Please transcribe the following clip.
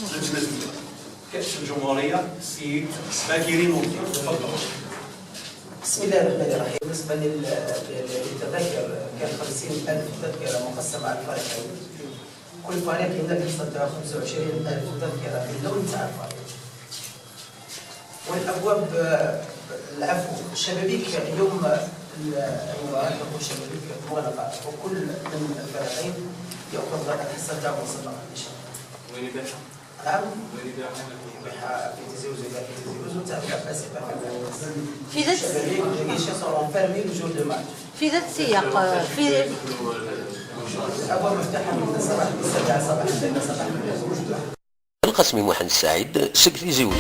لجنة كأس الجمهورية، السيد باكري نوردين، تفضل. بسم الله الرحمن الرحيم. بالنسبة للتذاكر، كان 50,000 تذكرة مقسمة على الفريقين. كل فريق يملك حصة 25,000 تذكرة باللون تاع الفريق. والأبواب، العفو، الشبابيك، يوم المباراة تكون شبابيك مغلقة، وكل من الفريقين يأخذ الحصة تاعو مسبقا إن شاء الله. وين يبيعها؟ نعم. وين يبيعها؟ يبيعها في تيزي وزو، يبيع في تيزي وزو، تاع العباس يبيع في العباس. في ذات الشبابيك، les guichets seront fermés le jour de match. في ذات السياق في الابواب مفتوحه من الصباح، من 7 صباحا الى صباح. القسمي محمد السعيد، سكتي زوج.